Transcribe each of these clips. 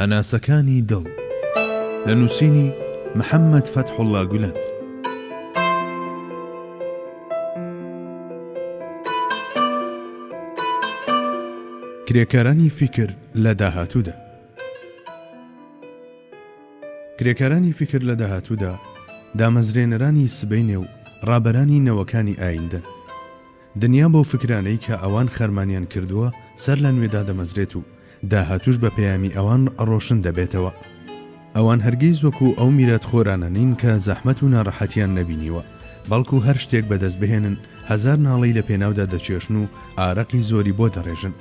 هەناسەکانی دڵ لە نووسینی محەممەد فەتحوڵڵا گولەن. کرێکارانی فیکر لە داهاتوودا. کرێکارانی فیکر لە داهاتوودا دامەزرێنەرانی سبەینێ و ڕابەرانی نەوەکانی ئایندەن. دنیا بەو فکرانەی کە ئەوان خەرمانیان کردووە سەر لە نوێ دادەمەزرێت و داهاتووش بە پەیامی ئەوان ڕۆشن دەبێتەوە. ئەوان هەرگیز وەکو ئەو میراتخۆرانە نین کە زەحمەت و ناڕەحەتیان نەبینیوە، بەڵکو هەر شتێک بەدەست بهێنن هەزار ناڵەی لە پێناودا دەکێشن و ئارەقی زۆری بۆ دەڕێژن.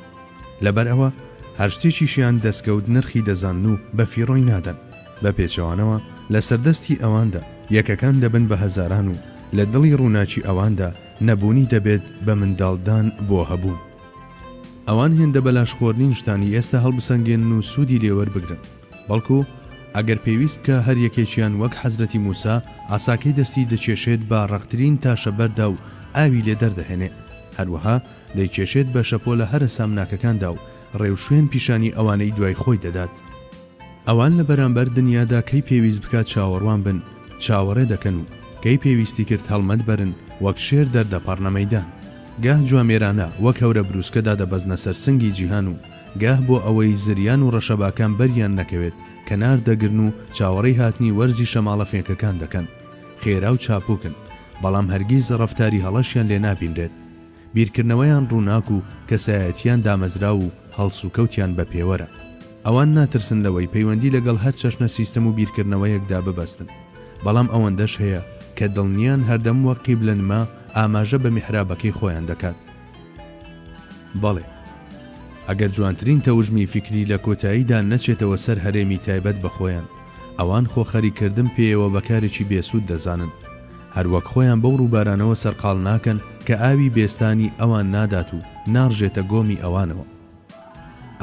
لەبەرئەوە هەر شتێکیشیان دەستکەوت نرخی دەزانن و بە فیڕۆی نادەن. بە پێچەوانەوە لە سەردەستی ئەواندا یەکەکان دەبن بە هەزاران و لە دڵی ڕووناکی ئەواندا نەبوونی دەبێت بە منداڵدان بۆ هەبوون. ئەوان هێندە بەلاشخۆر نین شتانی ئێستا هەڵبسەنگێنن و سوودی لێ وەربگرن، بەڵکو ئەگەر پێویست بکا هەر یەکێکیان وەک حەزرەتی موسا عەساکەی دەستی دەکێشێت بە ڕەقترین تاشە بەردا و ئاوی لێ دەردەهێنێ، هەروەها دەیکێشێت بە شەپۆلە هەرە سامناکەکاندا و ڕێوشوێن پیشانی ئەوانەی دوای خۆی دەدات. ئەوان لە بەرامبەر دنیادا کەی پێویست بکات چاوەڕوان بن، چاوەڕێ دەکەن و کەی پێویستی کرد هەڵمەت بەرن، وەک شێر دەردەپەڕنە مەیدان. گاه جوامێرانە وەک هەورە بروسکە دادەبەزنە سەر سنگی جیهان و گاه بۆ ئەوەی زریان و ڕەشەباکان بەریان نەکەوێت، کەنار دەگرن و چاوەڕێی هاتنی وەرزی شەماڵە فێنکەکان دەکەن. خێرا و چاپووکن، بەڵام هەرگیز ڕەفتاری هەڵەشیان لێ نابینرێت. بیرکردنەوەیان ڕووناک و کەسایەتییان دامەزراو و هەڵسوکەوتیان بە پێوەرە. ئەوان ناترسن لەوەی پەیوەندی لەگەڵ هەر چەشنە سیستم و بیرکردنەوەیەکدا ببەستن. بەڵام ئەوەندەش هەیە کە دڵنیان هەردەم وەک قیبلەنما ئاماژە بە میحرابەکەی خۆیان دەکات. بەڵێ. ئەگەر جوانترین تەوژمی فیکری لە کۆتاییدا نەچێتەوە سەر هەرێمی تایبەت بە خۆیان، ئەوان خۆ خەریککردن پێیەوە بە کارێکی بێسوود دەزانن. هەر وەک خۆیان بەو ڕووبارانەوە سەرقاڵ ناکەن کە ئاوی بێستانی ئەوان نادات و ناڕژێتە گۆمی ئەوانەوە.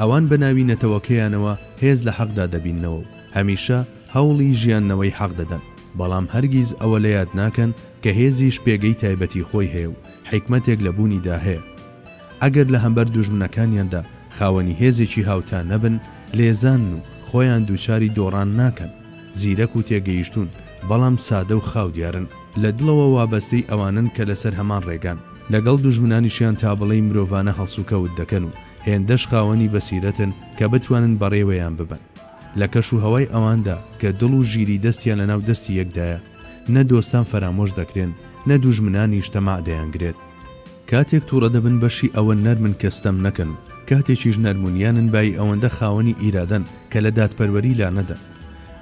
ئەوان بە ناوی نەتەوەکەیانەوە هێز لە حەقدا دەبیننەوە و هەمیشە هەوڵی ژیاندنەوەی حەق دەدەن، بەڵام هەرگیز ئەوە لە یاد ناکەن کە هێزیش پێگەی تایبەتی خۆی هەیە و حیکمەتێک لە بوونیدا هەیە. ئەگەر لە هەمبەر دوژمنەکانیاندا خاوەنی هێزێکی هاوتا نەبن، لێزانن و خۆیان دووچاری دۆڕان ناکەن. زیرەک و تێگەیشتوون، بەڵام سادە و خاو دیارن. لە دڵەوە وابەستەی ئەوانەن کە لەسەر هەمان ڕێگان. لەگەڵ دوژمنانیشیان تا بڵێی مرۆڤانە هەڵسوکەوت دەکەن و هێندەش خاوەنی بەسیرەتن کە بتوانن بەڕێوەیان ببەن. لە کەش و هەوای ئەواندا کە دڵ و ژیری دەستیان لەناو دەستی یەکدایە، نە دۆستان فەرامۆش دەکرێن، نە دوژمنانیش تەماع دەیانگرێت. کاتێک توڕە دەبن بەشی ئەوە نەرمن کە ستەم نەکەن و کاتێکیش نەرمونیانن بایی ئەوەندە خاوەنی ئیرادەن کە لە دادپەروەری لانەدەن.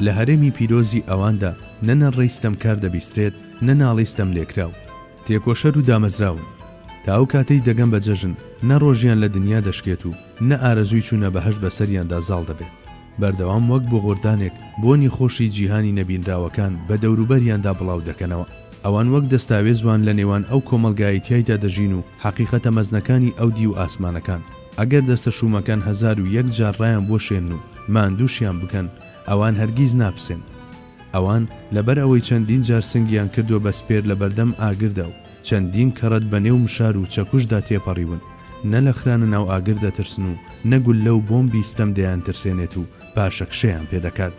لە هەرێمی پیرۆزی ئەواندا نە نەڕەی ستەمکار دەبیسترێت نە ناڵەی ستەملێکراو. تێکۆشەر و دامەزراون. تا ئەو کاتەی دەگەن بە جەژن نە ڕۆژیان لە دنیا دەشکێت و نە ئارەزووی چوونە بەهەشت بەسەریاندا زاڵ دەبێت. بەردەوام وەک بوغوردانێک بۆنی خۆشی جیهانی نەبینراوەکان بە دەوروبەریاندا بڵاو دەکەنەوە. ئەوان وەک دەستاوێز وان لە نێوان ئەو کۆمەڵگایەی تیایدا دەژین و حەقیقەتە مەزنەکانی ئەو دیو ئاسمانەکان. ئەگەر دەستە شوومەکان 1001 جار ڕایان بوەشێنن و ماندووشیان بکەن، ئەوان هەرگیز ناپسێن. ئەوان لەبەر ئەوەی چەندین جار سنگیان کردووە بە سپێر لە بەردەم ئاگردا و چەندین کەڕەت بە نێو مشار و چەکوشدا تێپەڕیون، نە لە خرانە ناو ئاگر دەترسن و نە گوللە و بۆمبی ستەم دەیانترسێنێت و پاشەکشەیان پێ دەکات.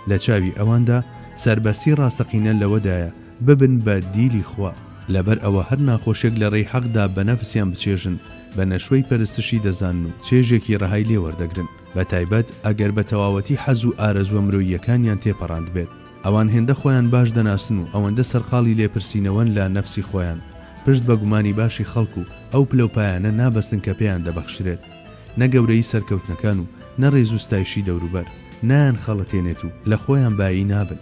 لە چاوی ئەواندا سەربەستی ڕاستەقینە لەوەدایە ببن بە دیلی خوا، لەبەر ئەوە هەر ناخۆشیەک لە ڕێی حەقدا بە نەفسیان بچێژن بە نەشوەی پەرستشی دەزانن و چێژێکی ڕەهای لێ وەردەگرن، بە تایبەت ئەگەر بە تەواوەتی حەز و ئارەزووە مرۆییەکانیان تێپەڕاندبێت. ئەوان هێندە خۆیان باش دەناسن و ئەوەندە سەرقاڵی لێپرسینەوەن لە نەفسی خۆیان، پشت بە گومانی باشی خەڵک و ئەو پلەوپایانە نابەستن کە پێیان دەبەخشرێت. نە گەورەیی سەرکەوتنەکان و نە ڕێز و ستایشی دەوروبەر، نایانخەڵەتێنێت و لە خۆیان بایی نابن.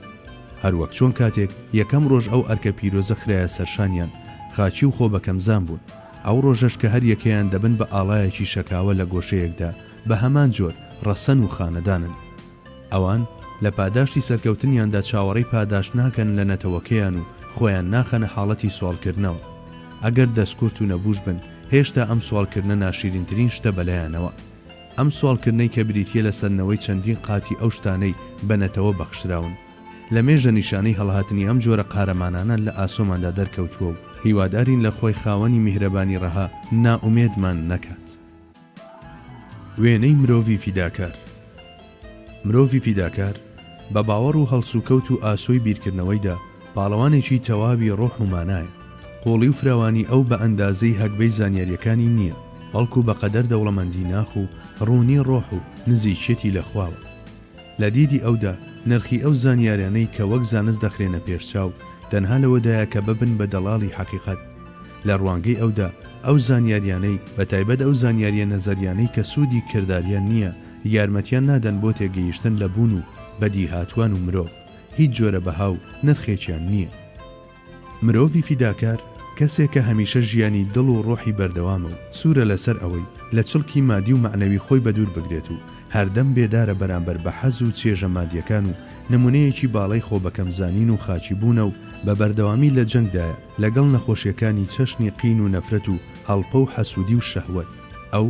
هەروەک چۆن کاتێک یەکەم ڕۆژ ئەو ئەرکە پیرۆزە خرایە سەرشانیان، خاکی و خۆ بەکەمزان بوون. ئەو ڕۆژەش کە هەریەکەیان دەبن بە ئاڵایەکی شەکاوە لە گۆشەیەکدا، بە هەمان جۆر ڕەسەن و خانەدانن. ئەوان لە پاداشتی سەرکەوتنیاندا چاوەڕێی پاداشت ناکەن لە نەتەوەکەیان و خۆیان ناخەنە حاڵەتی سواڵکردنەوە. ئەگەر دەستکورت و نەبووش بن، هێشتا ئەم سواڵکردنە ناشیرینترین شتە بەلایانەوە. ئەم سواڵکردنەی کە بریتییە لە سەندنەوەی چەندین قاتی ئەو شتانەی بە نەتەوە بەخشراون. لە مێژە نیشانەی هەڵهاتنی ئەم جۆرە قارەمانانە لە ئاسۆماندا دەرکەوتووە و هیوادارین لە خوای خاوەنی میهرەبانی ڕەها نائومێدمان نەکات. وێنەی مرۆڤی فیداکار. مرۆڤی فیداکار، بە باوەڕ و هەڵسوکەوت و ئاسۆی بیرکردنەوەیدا، پاڵەوانێکی تەواوی ڕۆح و مانایە. قووڵی و فراوانی ئەو بە ئەندازەی هەگبەی زانیارییەکانی نییە، بەڵکو بە قەدەر دەوڵەمەندی ناخ و ڕوونی ڕۆح و نزیکیەتی لە خواوە. لە دیدی ئەودا، نرخی ئەو زانیاریانەی کە وەک زانست دەخرێنە پێش چاو، تەنها لەوەدایە کە ببن بە دەڵاڵی حەقیقەت. لە ڕوانگەی ئەودا، ئەو زانیاریانەی، بە تایبەت ئەو زانیارییە نەزەریانەی کە سوودی کرداریان نییە، یارمەتیان نادەن بۆ تێگەیشتن لە بوون و بەدیهاتوان و مرۆڤ، هیچ جۆرە بەها و نرخێکیان نییە. مرۆڤی فیداکار کەسێکە هەمیشە ژیانی دڵ و ڕۆحی بەردەوامە و سوورە لەسەر ئەوەی لە چڵکی مادی و مەعنەوی خۆی بەدوور بگرێت و هەردەم بێدارە بەرامبەر بە حەز و چێژە مادیەکان و نمونەیەکی باڵای خۆبەکەمزانین و خاکی بوونە و بە بەردەوامی لە جەنگدایە لەگەڵ نەخۆشیەکانی چەشنی قین و نەفرەت و هەڵپە و حەسوودی و شەهوەت. ئەو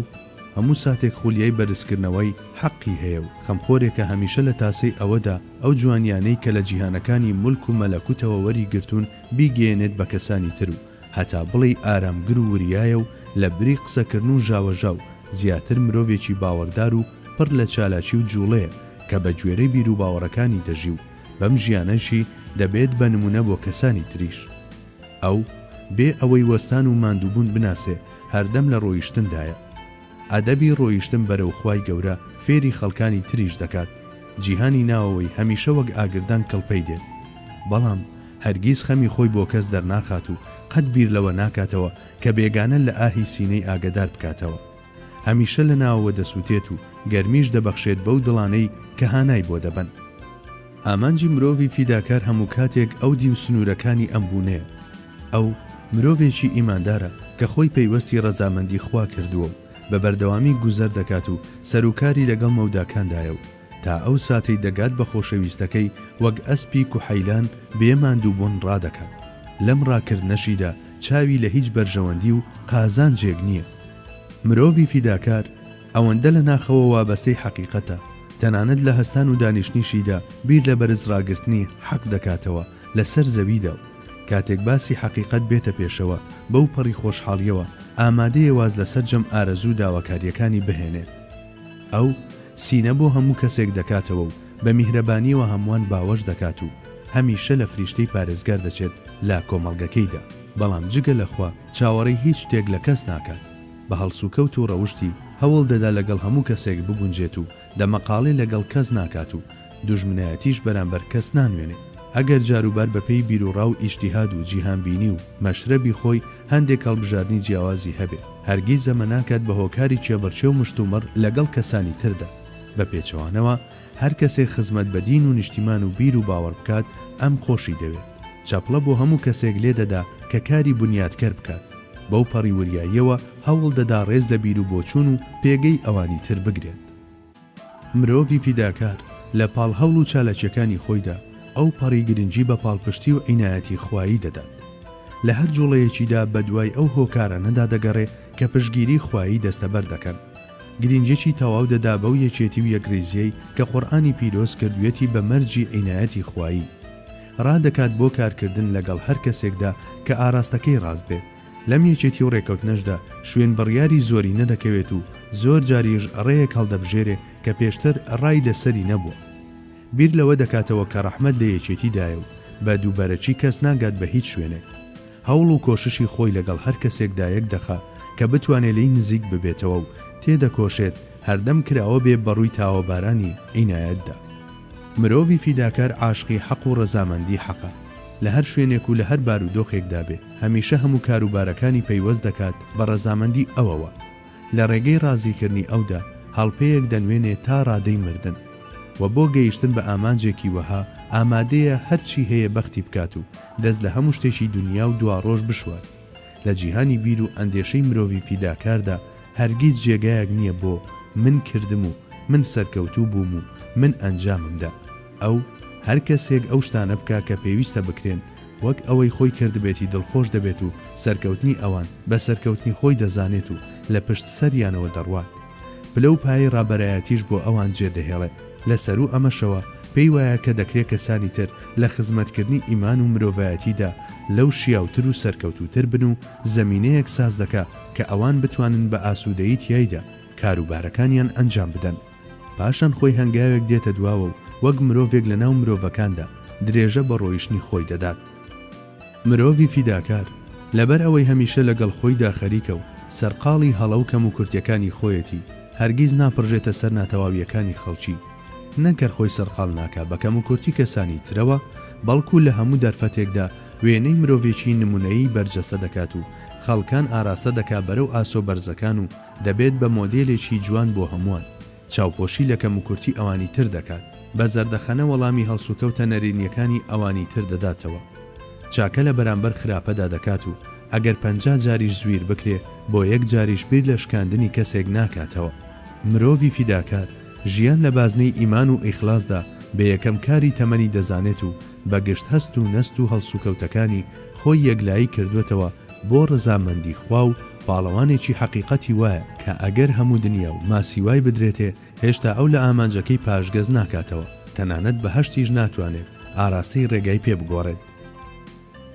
هەموو ساتێک خولیای بەرزکردنەوەی حەقی هەیە و خەمخۆرێکە هەمیشە لە تاسەی ئەوەدا ئەو جوانیانەی کە لە جیهانەکانی مولک و مەلەکوتەوە وەریگرتوون بیگەیەنێت بە کەسانی تر و هەتا بڵێی ئارامگر و وریایە و لە بری قسەکردن و ژاوەژاو زیاتر مرۆڤێکی باوەڕدار و پڕ لە چالاکی و جوڵەیە کە بە گوێرەی بیروباوەڕەکانی دەژی و بەم ژیانەشی دەبێت بە نمونە بۆ کەسانی تریش. ئەو، بێ ئەوەی وەستان و ماندووبوون بناسێ، هەردەم لە ڕۆیشتندایە. ئەدەبی ڕۆیشتن بەرەو خوای گەورە فێری خەڵکانی تریش دەکات. جیهانی ناوەوەی هەمیشە وەک ئاگردان کڵپەی دێت. بەڵام، هەرگیز خەمی خۆی بۆ کەس دەرناخات و قەت بیر لەوە ناکاتەوە کە بێگانە لە ئاهی سینەی ئاگەدار بکاتەوە. هەمیشە لە ناوەوە دەسووتێت و گەرمیش دەبەخشێت بەو دڵانەی کە هانای بۆ دەبەن. ئامانجی مرۆڤی فیداکار هەموو کاتێک ئەو دیو سنوورەکانی ئەم بوونەیە. ئەو، مرۆڤێکی ئیماندارە کە خۆی پەیوەستی ڕەزامەندی خوا کردووە و بە بەردەوامی گوزەر دەکات و سەروکاری لەگەڵ مەوداکاندایە و تا ئەو ساتەی دەگات بە خۆشەویستەکەی وەک ئەسپی کوحەیلان بێ ماندووبوون ڕادەکات. لەم ڕاکردنەشیدا چاوی لە هیچ بەرژەوەندی و قازانجێک نییە. مرۆڤی فیداکار ئەوەندە لە ناخەوە وابەستەی حەقیقەتە، تەنانەت لە هەستان و دانیشتنیشیدا بیر لە بەرز ڕاگرتنی حەق دەکاتەوە لە سەر زەویدا و کاتێک باسی حەقیقەت بێتە پێشەوە بەو پەڕی خۆشحاڵیەوە ئامادەیە واز لە سەرجەم ئارەزوو و داواکاریەکانی بهێنێت. ئەو سینە بۆ هەموو کەسێک دەکاتەوە و بە میهرەبانیەوە هەمووان باوەش دەکات و هەمیشە لە فریشتەی پارێزگار دەچێت لە کۆمەڵگەکەیدا، بەڵام جگە لە خوا چاوەڕێی هیچ شتێک لە کەس ناکات. بە هەڵسوکەوت و ڕەوشتی هەوڵ دەدا لەگەڵ هەموو کەسێک بگونجێت و دەمەقاڵێ لەگەڵ کەس ناکات و دوژمنایەتیش بەرامبەر کەس نانوێنێ. ئەگەر جاروبار بە پێی بیروڕا و ئیجتیهاد و جیهانبینی و مەشرەبی خۆی هەندێک هەڵبژاردنی جیاوازی هەبێ، هەرگیز ئەمە ناکات بە هۆکاری کێبڕکێ و مشتومڕ لەگەڵ کەسانی تردا. بە پێچەوانەوە هەر کەسێک خزمەت بە دین و نیشتیمان و بیر و باوەڕ بکات، ئەم خۆشی دەوێت. چەپڵە بۆ هەموو کەسێک لێ دەدا کە کاری بنیاتکەر بکات. بەو پەڕی وریاییەوە هەوڵ دەدا ڕێز لە بیر و بۆچوون و پێگەی ئەوانی تر بگرێت. مرۆڤی فیداکار لە پاڵ هەوڵ و چالاکییەکانی خۆیدا، ئەو پەڕی گرنگی بە پاڵپشتی و عینایەتی خوایی دەدات. لە هەر جوڵەیەکیدا بە دوای ئەو هۆکارانەدا دەگەڕێ کە پشتگیری خوایی دەستەبەر دەکەن. گرینگیەکی تەواو دەدا بەو یەکێتی و یەکڕیزیەی کە قورئانی پیرۆز کردویەتی بە مەرجی عینایەتی خوایی. ڕادەکات بۆ کارکردن لەگەڵ هەر کەسێکدا کە ئاراستەکەی ڕاست بێت. لەم یەکێتی و ڕێکەوتنەشدا شوێن بڕیاری زۆرینە دەکەوێت و زۆر جاریش ڕێیەک هەڵدەبژێرێ کە پێشتر ڕای لەسەری نەبووە. بیر لەوە دەکاتەوە کە ڕەحمەت لە یەکێتیدایە و بە دووبەرەکی کەس ناگات بە هیچ شوێنێک. هەوڵ و کۆششی خۆی لەگەڵ هەر کەسێکدا یەک دەخا کە بتوانێ لێی نزیک ببێتەوە و تێدەکۆشێت هەردەم کراوە بێ بەڕووی تاوەبارانی عینایەتدا. مرۆڤی فیداکار عاشقی حەق و ڕەزامەندی حەقە. لە هەر شوێنێک و لە هەر بارودۆخێکدا بێ هەمیشە هەموو کاروبارەکانی پەیوەست دەکات بە ڕەزامەندی ئەوەوە. لە ڕێگەی ڕازیکردنی ئەودا هەڵپەیەک دەنوێنێ تا ڕادەی مردن. وە بۆ گەیشتن بە ئامانجێکی وەها ئامادەیە هەرچی هەیە بەختی بکات و دەست لە هەموو شتێکی دونیا و دواڕۆژ بشوات. لە جیهانی بیر و ئەندێشەی مرۆڤی فیداکاردا هەرگیز جێگایەک نییە بۆ من کردم و من سەرکەوتوو بووم و من ئەنجامم دا. ئەو، هەر کەسێک ئەو شتانە بکا کە پێویستە بکرێن، وەک ئەوەی خۆی کردبێتی دڵخۆش دەبێت و سەرکەوتنی ئەوان بە سەرکەوتنی خۆی دەزانێت و لە پشت سەریانەوە دەڕوات. پلە و پایەی ڕابەرایەتیش بۆ ئەوان جێ دەهێڵێ. لە سەروو ئەمەشەوە پێی وایە کە دەکرێ کەسانی تر لە خزمەتکردنی ئیمان و مرۆڤایەتیدا لەو شیاوتر و سەرکەوتووتر بن و زەمینەیەک ساز دەکا کە ئەوان بتوانن بە ئاسوودەیی تیایدا کاروبارەکانیان ئەنجام بدەن. پاشان خۆی هەنگاوێک دێتە دواوە و وەک مرۆڤێک لە ناو مرۆڤەکاندا درێژە بە ڕۆیشتنی خۆی دەدات. مرۆڤی فیداکار، لەبەر ئەوەی هەمیشە لەگەڵ خۆیدا خەریکە و سەرقاڵی هەڵە و کەموکورتیەکانی خۆیەتی، هەرگیز ناپڕژێتە سەر ناتەواویەکانی خەڵکی. نەک هەر خۆی سەرقاڵ ناکا بە کەموکورتی کەسانی ترەوە، بەڵکو لە هەموو دەرفەتێکدا وێنەی مرۆڤێکی نمونەیی بەرجەستە دەکات و خەڵکان ئاراستە دەکا بەرەو ئاسۆ بەرزەکان و دەبێت بە مۆدێلێکی جوان بۆ هەمووان. چاوپۆشی لە کەموکورتی ئەوانی تر دەکات. بە زەردەخەنە وەڵامی هەڵسوکەوتە نەرێنییەکانی ئەوانی تر دەداتەوە. چاکە لە بەرامبەر خراپەدا دەکات و ئەگەر 50 جاریش زویر بکرێ بۆ یەک جاریش بیر لە شکاندنی کەسێک ناکاتەوە. مرۆڤی فیداکار، ژیان لە بازنەی ئیمان و ئیخلاسدا بە یەکەم کاری تەمەنی دەزانێت و بە گشت هەست و نەست و هەڵسوکەوتەکانی خۆی یەکلایی کردووەتەوە بۆ ڕەزامەندی خوا و پاڵەوانێکی حەقیقەتی وایە کە ئەگەر هەموو دنیا و ماسیوای بدرێتێ هێشتا ئەو لە ئامانجەکەی پاشگەز ناکاتەوە، تەنانەت بەهەشتیش ناتوانێت ئاراستەی ڕێگای پێ بگۆڕێت.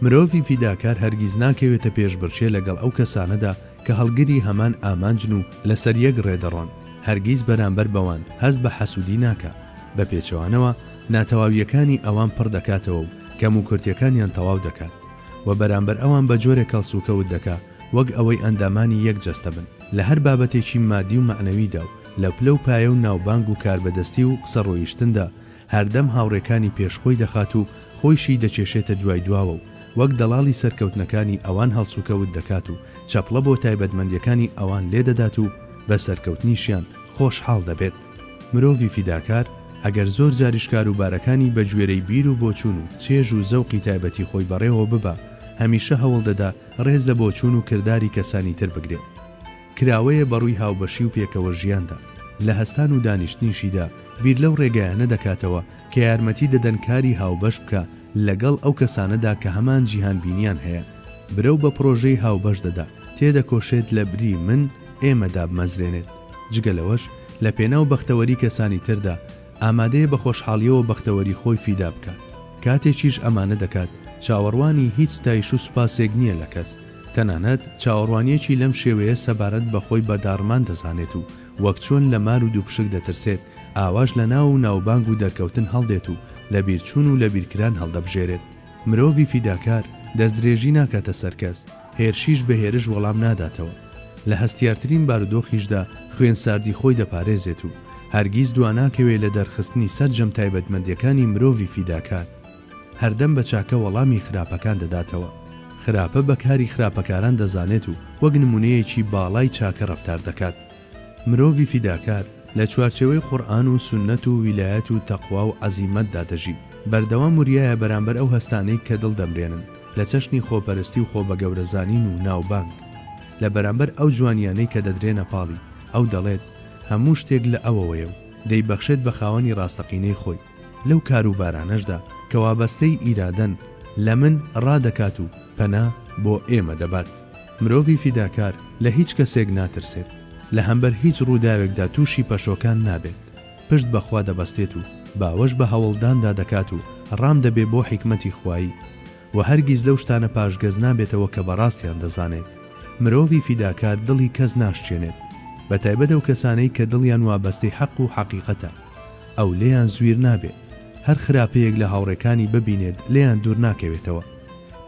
مرۆڤی فیداکار هەرگیز ناکەوێتە پێشبڕکێ لەگەڵ ئەو کەسانەدا کە هەڵگری هەمان ئامانجن و لەسەر یەک ڕێ دەڕۆن، هەرگیز بەرامبەر بەوان هەست بە حەسوودی ناکا، بە پێچەوانەوە ناتەواوییەکانی ئەوان پڕ دەکاتەوە و کەموکورتییەکانیان تەواو دەکات و بەرامبەر ئەوان بە جۆرێک هەڵسوکەوت دەکا وەک ئەوەی ئەندامانی یەک جەستە بن لە هەر بابەتێکی مادی و مەعنەویدا و لە پلە و پایە و ناوبانگ و کاربەدەستی و قسەڕۆیشتندا هەردەم هاوڕێکانی پێش خۆی دەخات و خۆیشی دەکێشێتە دوای دواوە و وەک دەڵاڵی سەرکەوتنەکانی ئەوان هەڵسوکەوت دەکات و چەپڵە بۆ تایبەتمەندیەکانی ئەوان لێدەدات و بە سەرکەوتنیشیان خۆشحاڵ دەبێت. مرۆڤی فیداکار ئەگەر زۆر جاریش کاروبارەکانی بە گوێرەی بیر و بۆچوون و چێژ و زەوقی تایبەتی خۆی بەڕێوە ببا، هەمیشە هەوڵ دەدا ڕێز لە بۆچوون و کرداری کەسانی تر بگرێ. کراوەیە بەڕووی هاوبەشی و پێکەوە ژیاندا. لە هەستان و دانیشتنیشیدا بیر لەو ڕێگایانە دەکاتەوە کە یارمەتی دەدەن کاری هاوبەش بکا لەگەڵ ئەو کەسانەدا کە هەمان جیهانبینیان هەیە. برەو بە پڕۆژەی هاوبەش دەدا، تێدەکۆشێت لە بری من، ئێمە دابمەزرێنێت. جگە لەوەش لە پێناو بەختەوەری کەسانی تردا ئامادەیە بە خۆشحاڵیەوە بەختەوەری خۆی فیدا بکات. کاتێکیش ئەمانە دەکات چاوەڕوانی هیچ ستایش و سوپاسێک نیە لە کەس. تەنانەت چاوەڕوانیەکی لەم شێوەیە سەبارەت بە خۆی بە داڕمان دەزانێت و وەک چۆن لە مار و دووپشک دەترسێت ئاواش لە ناو و ناوبانگ و دەرکەوتن هەڵدێت و لە بیرچوون و لەبیرکران هەڵدەبژێرێت. مرۆڤی فیداکار دەستدرێژی ناکاتە سەر کەس، هێرشیش بە هێرش وەڵام ناداتەوە. لە هەستیارترین بارودۆخیشدا خوێنساردی خۆی دەپارێزێت و هەرگیز دواناکەوێ لە دەرخستنی سەرجەم تایبەتمەندیەکانی مرۆڤی فیداکار. هەردەم بە چاکە وەڵامی خراپەکان دەداتەوە. خراپە بە کاری خراپەکاران دەزانێت و وەک نمونەیەکی باڵای چاکە ڕەفتار دەکات. مرۆڤی فیداکار لە چوارچێوەی قورئان و سوننەت و ویلایەت و تەقوا و عەزیمەتدا دەژی، بەردەوام وریایە بەرامبەر ئەو هەستانەی کە دڵ دەمرێنن لە چەشنی خۆپەرستی و خۆبەگەورەزانین و ناوبانگ. لە بەرامبەر ئەو جوانیانەی کە دەدرێنە پاڵی، ئەو دەڵێت، هەموو شتێک لە ئەوەوەیە و دەیبەخشێت بە خاوەنی ڕاستەقینەی خۆی. لەو کاروبارانەشدا کە وابەستەی ئیرادەن، لە من ڕادەکات و پەنا بۆ ئێمە دەبات. مرۆڤی فیداکار لە هیچ کەسێک ناترسێت، لە هەمبەر هیچ ڕووداوێکدا تووشی پەشۆکان نابێت، پشت بە خوا دەبەستێت و باوەش بە هەوڵداندا دەکات و ڕام دەبێ بۆ حیکمەتی خوایی و هەرگیز لەو شتانە پاشگەز نابێتەوە کە بەڕاستیان دەزانێت. مرۆڤی فیداکار دڵی کەس ناشکێنێت، بەتایبەت ئەو کەسانەی کە دڵیان وابەستەی حەق و حەقیقەتە. ئەو لێیان زویر نابێ، هەر خراپەیەک لە هاوڕێکانی ببینێت لێیان دوور ناکەوێتەوە.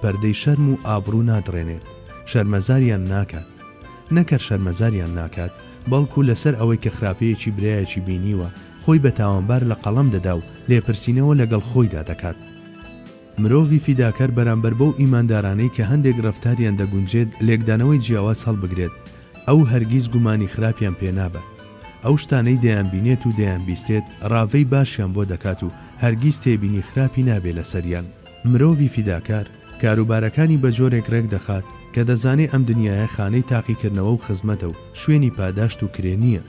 پەردەی شەرم و ئابڕوو نادڕێنێت، شەرمەزاریان ناکات. نەک هەر شەرمەزاریان ناکات، بەڵکو لەسەر ئەوەی کە خراپەیەکی برایەکی بینیوە، خۆی بە تاوانبار لە قەڵەم دەدا و لێپرسینەوە لەگەڵ خۆیدا دەکات. مرۆڤی فیداکار بەرامبەر بەو ئیماندارانەی کە هەندێک ڕەفتاریان دەگونجێت لێکدانەوەی جیاواز هەڵبگرێت، ئەو هەرگیز گومانی خراپیان پێ نابات. ئەو شتانەی دەیانبینێت و دەیانبیستێت ڕاڤەی باشیان بۆ دەکات و هەرگیز تێبینی خراپی نابێ لەسەریان. مرۆڤی فیداکار کاروبارەکانی بە جۆرێک ڕێک دەخات کە دەزانێ ئەم دنیایە خانەی تاقیکردنەوە و خزمەتە و شوێنی پاداشت و کرێ نییە.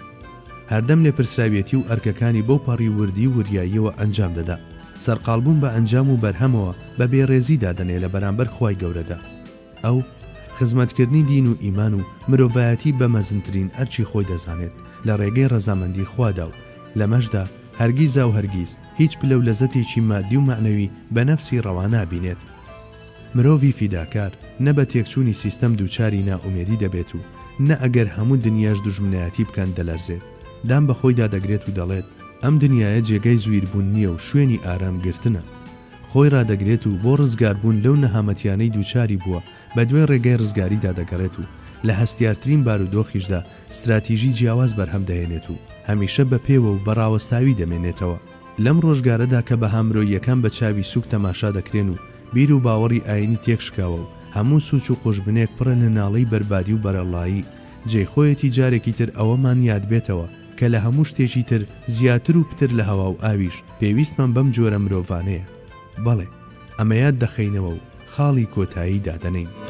هەردەم لێپرسراویەتی و ئەرکەکانی بەو پەڕی وردی و وریاییەوە ئەنجام دەدا. سەرقاڵبوون بە ئەنجام و بەرهەمەوە بە بێڕێزی دادەنێ لە بەرامبەر خوای گەورەدا. ئەو، خزمەتکردنی دین و ئیمان و مرۆڤایەتی بە مەزنترین ئەرکی خۆی دەزانێت لە ڕێگەی ڕەزامەندی خوادا و لەمەشدا هەرگیزاو هەرگیز هیچ پلە و لەزەتێکی مادی و مەعنەوی بە نەفسی ڕەوا نابینێت. مرۆڤی فیداکار نە بە تێکچوونی سیستەم دووچاری نائومێدی دەبێت و نە ئەگەر هەموو دنیاش دوژمنایەتی بکەن دەلەرزێت. دان بە خۆیدا دەگرێت و دەڵێت، ئەم دنیایە جێگای زویربوون نییە و شوێنی ئارام گرتنە. خۆی ڕادەگرێت و بۆ ڕزگاربوون لەو نەهامەتیانەی دووچاری بووە بەدوای ڕێگای ڕزگاریدا دەگەڕێت و لە هەستیارترین بارودۆخیشدا ستراتیژی جیاواز بەرهەم دەهێنێت و هەمیشە بە پێوە و بە ڕاوەستاوی دەمێنێتەوە. لەم ڕۆژگارەدا کە بەها مرۆییەکان بە چاوی سووک تەماشا دەکرێن و بیر و باوەڕی ئایینی تێکشکاوە و هەموو سووچ و قوژبنێک پڕە لە ناڵەی بەربادی و بەرەڵڵایی، جێی خۆیەتی جارێکی تر ئەوەمان یادبێتەوە کە لە هەموو شتێکی تر زیاتر و پتر لە هەوا و ئاویش پێویستمان بەم جۆرە مرۆڤانەیە. بەڵێ، ئەمە یاد دەخەینەوە و خاڵی کۆتایی دادەنێین.